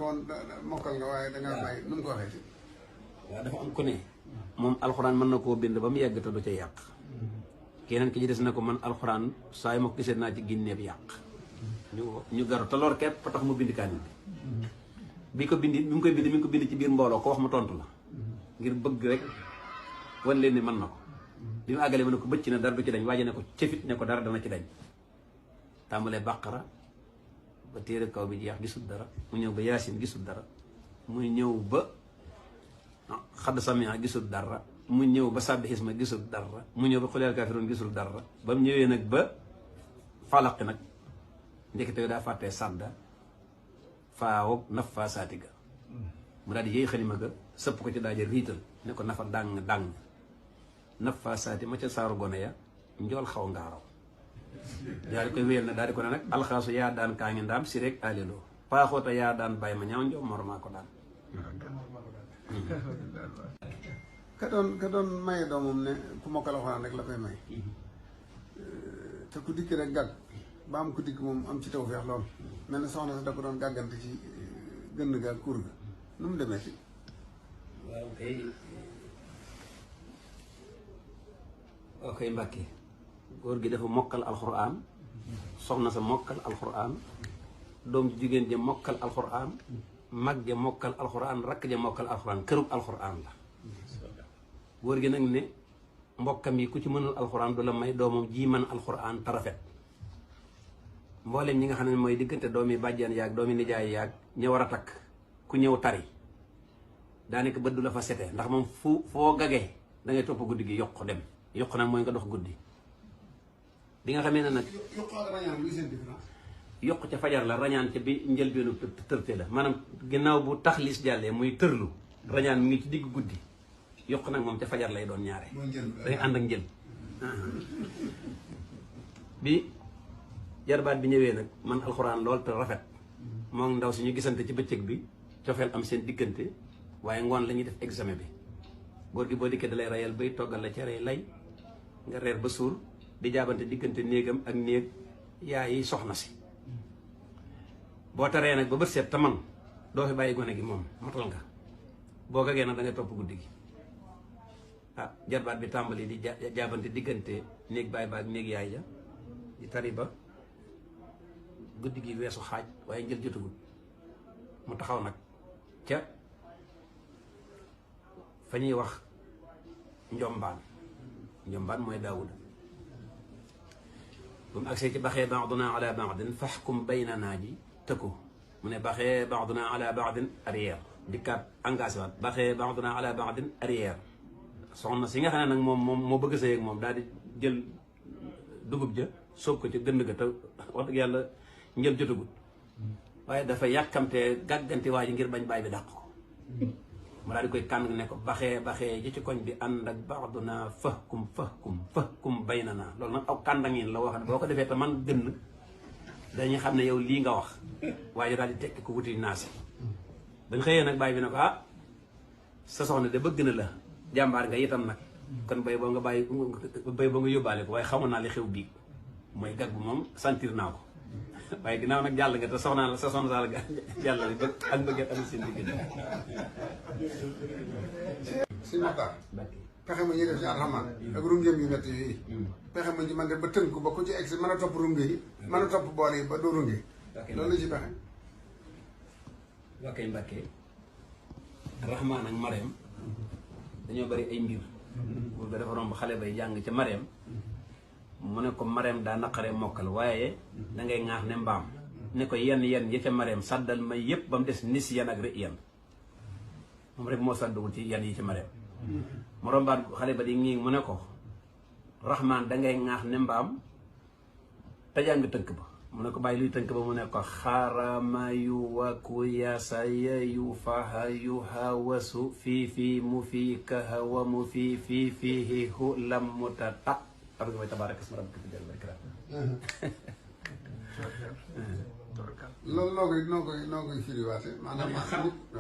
woon mokkal nga waaye dangaa bàyyi nu mu ko waxee ci. waaw dafa am ku ne moom alxuraan mën na koo bind ba mu yegg te du ca yàq keneen ki ci des na ko man alxuraan saa yi ma ko gisee naa ci ginneeb yàq ñu garu te loor képp tax mu bind kaamil bi ko bindi bi mu koy bind mi ngi ko bind ci biir mbooloo ko wax mu tontu la ngir bëgg rek wan leen ni mën na ko bi mu àggalee mu ne ko bëcc na dara du ci dañ waaje ne ko cëfit ne ko dara dana ci dañ tàmbalee bàqara ba téere kaw bi jeex gisul dara mu ñëw ba yaasin gisul dara muy ñëw ba xadd samia gisul dara mu ñëw ba sàbbi xisma gisul dara mu ñëw ba xuleel kaafiroon gisul dara ba mu ñëwee nag ba falaqi nag ndekete daa fàttee sàdda faaw naf faa saatiga mu daal di yéey xalima ga sëpp ko ci daaja riital ne ko nafa dàng dàng naf faa saati ma ca saaru gone ya njool xaw ngaaraw daal di koy wéyal na daal di ko ne nag alxaasu yaa daan kaa ngi ndaam si rek aliloo paaxoota yaa daan bàyyi ma ñaaw njoom moromaa ko daan ka doon maye doomam ne ku mokkal alxuraan rek la koy may te ku dikk rek gàgg ba am ku dikk moom am ci tawfeex lool mel na soxna si da ko doon gàggante ci gënn ga kur ga nu mu demee ci waaw kay ok Mbàkke góor gi dafa mokkal alxuraan soxna sa mokkal alxuraan doom ji jigéen ja mokkal alxuraan mag ja mokkal alxuraan rakk ja mokkal alxuraan kërub alxuraan la góor gi nag ne mbokkam yi ku ci mënul alxuraan du la may doomam ji mën alxuraan te rafet mboolem ñi nga xam ne mooy diggante doomi bàjjan yaag doomi nijaay yaag ña war a takk ku ñëw tari daanaka bët du la fa sete ndax moom foo gagee da ngay topp guddi gi yokk dem yokk nag mooy nga dox guddi bi nga xamee ne nag yokk ca fajar la rañaan ca bi njëlbeenu tërte la maanaam ginnaaw bu taxlis jàllee muy tërlu rañaan mu ngi ci digg guddi yokk nag moom ca fajar lay doon ñaare day ànd ak njël bi jarbaat bi ñëwee nag man alxuraan lool te rafet moom ndaw si ñu gisante ci bëccëg bi cofeel am seen diggante waaye ngoon la ñuy def examen bi góor gi boo dikkee da lay rayal bay toggal la cere lay nga reer ba suur di jaabante diggante néegam ak néeg yaayi soxna si boo taree nag ba bët seet te man doo fi bàyyi gone gi moom matal nga boo gagee nag da ngay topp guddi gi ah jarbaat bi tàmbali di jaabante diggante néeg baay ba ak néeg yaay ja di tari ba guddi gi weesu xaaj waaye njël jotagul mu taxaw nag ca fa ñuy wax njombaan mooy daawuda bu mu agsee ci baxee baaduna ala baadin faxkum baynanaa ji tëkku mu ne baxee baaduna ala baadin arrière dikkaat engagé waat baxee baaduna ala baadin arrière soxna si nga xam ne nag moom moo bëgg sëy ak moom daal di jël dugub ja soob ko ci gënd ga te wax dëgg yàlla njël jotagut waaye dafa yàkkamtee gàgganti waa ji ngir bañ baay bi dàq ko mu daal di koy kànd ne ko baxee ji ci koñ bi ànd ak baaduna fahkum baynana loolu nag aw kàndangin la wax ne boo ko defee te man gën dañuy xam ne yow lii nga wax waaye daal di tekki ko wuti naasi bañ xëyee nag baay bi ne ko ah sa soxna de bëgg na la jàmbaar nga itam nag kon bay boo nga yóbbaale ko waaye xamoon naa li xew bii mooy gag bu moom sentir naa ko waaye ginnaaw nag jàll nga te soxnaa la sa soxna saal jàll ba ak bëggee am seen diggante si Maxtaar pexe ma ñuy def si alxamaan ak rungeem yu métti yooyu pexe ma ñu man de ba tënk ko ba ku ci egg si mën a topp runge yi mën a topp bool yi ba doo runge loolu la ci pexe wakkay Mbàkke Rahmaan ak Mareem dañoo bari ay mbir buur ba dafa romb xale bay jàng ca Mareem mu ne ko Mareem daa naqaree mokkal waaye dangay ŋaax ne mbaam ne ko yenn yi ca Mareem sàddal may yépp ba mu des nis yan ak rë yan moom rek moo sàdduwul ci yenn yi ca Mareem mu rombaat xale ba di ngi mu ne ko Rahmaan dangay ŋaax ne mbaam te jàng tënk ba mu ne ko bàyyi luy tënk ba mu ne ko xarama yu waku yasaya yu faha yu hawasu fii mu fii kahawa mu fii hu lam mu ta ta xam nga mooy tabaaraka ismu rabbika zil jalali wal ikraam loolu noo koy firiwaate maanaam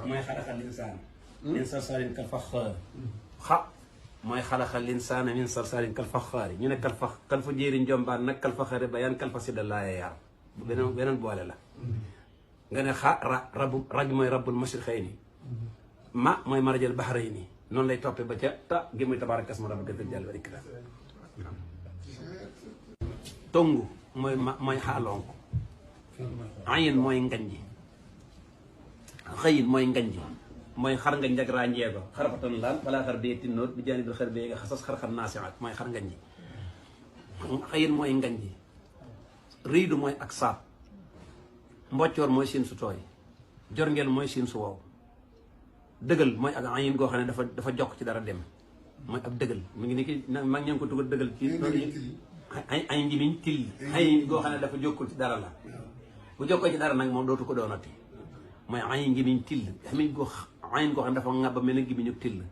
mooy xalaxal insaan min salsaalin kal faxaar mooy xalaxal insaana min salsaalin kal faxaar ñu ne kal fa jéeri njombaan nag kal faxaari bayaan kal fa sidda laaya yaar beneen boole la nga ne raj mooy rabbul mashriqayni ma mooy marajal bahrayni noonu lay toppee ba ca ta gi muy tabaaraka ismu rabbika zul jalaali wal ikraam. tongu mooy xaalonk. ayin mooy ngañji. xëyin mooy ngañji mooy xar nga njag ràññeeko xarafatan laal wala xar bee tinnoot bi jaani bil xar bee nga xasas xar naasiaat mooy xar ngañji. xëyin mooy ngañji. riidu mooy ak saat. mboccoor mooy siin su tooy. jorngeel mooy siin su wow. dëggal mooy ak ayin goo xam ne dafa jokk ci dara dem mooy ab dëggal mu ngi ni ki mag ña ngi ko tugal dëggal ci ay njimiñ til ay goo xam ne dafa jokkul ci dara la bu jokkoo ci dara nag moom dootu ko doonati mooy ay njimiñ til xamiñ goo ayin goo xam ne dafa ŋàbba mel ne ngimiñu till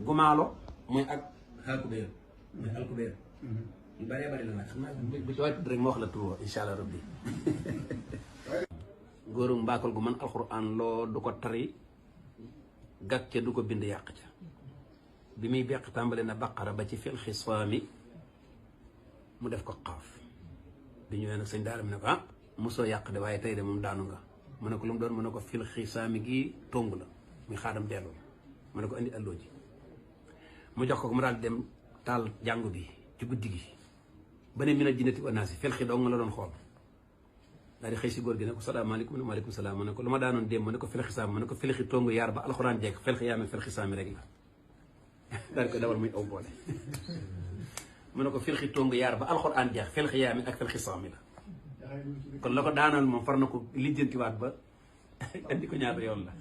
gumaalo mooy ak xaalkubéer mooy alkubéer yu bëree bëri la nag xam naa bu ci wàcc rek ma wax la tur insha allah rabbi góoru mbaakal gu man alxuraan loo du ko tari gàkk ca du ko bind yàq ca bi muy beq tàmbale na baqara ba ci fil xisaami mu def ko xaaf bi ñëwee nag sëñ daara mi ne ko mosoo yàq de waaye tey de moom daanu nga mu ne ko lu mu doon mu ne ko fil xisaami gi tongu la muy xaadam delloo mu ne ko indi alloo ji mu jox ko mu daal dem taal jàngu bi ci guddi gi ba ne mina jinnati wa naasi fil xi dong la doon xool daal di xëy si góor gi ne ko salaamaaleykum ne maaleykum salaam mu ne ko lu ma daanoon démb mu ne ko filxi saam mu ne ko filxi tongu yaar ba alxuraan jekk filxi yaame filxi saami rek la daal di koy dawal muy aw boole mu ne ko filxi tongu yaar ba alxuraan jeex filxi yaame ak filxi saami la kon la ko daanoon moom far na ko lijjantiwaat ba andi ko ñaata yoon la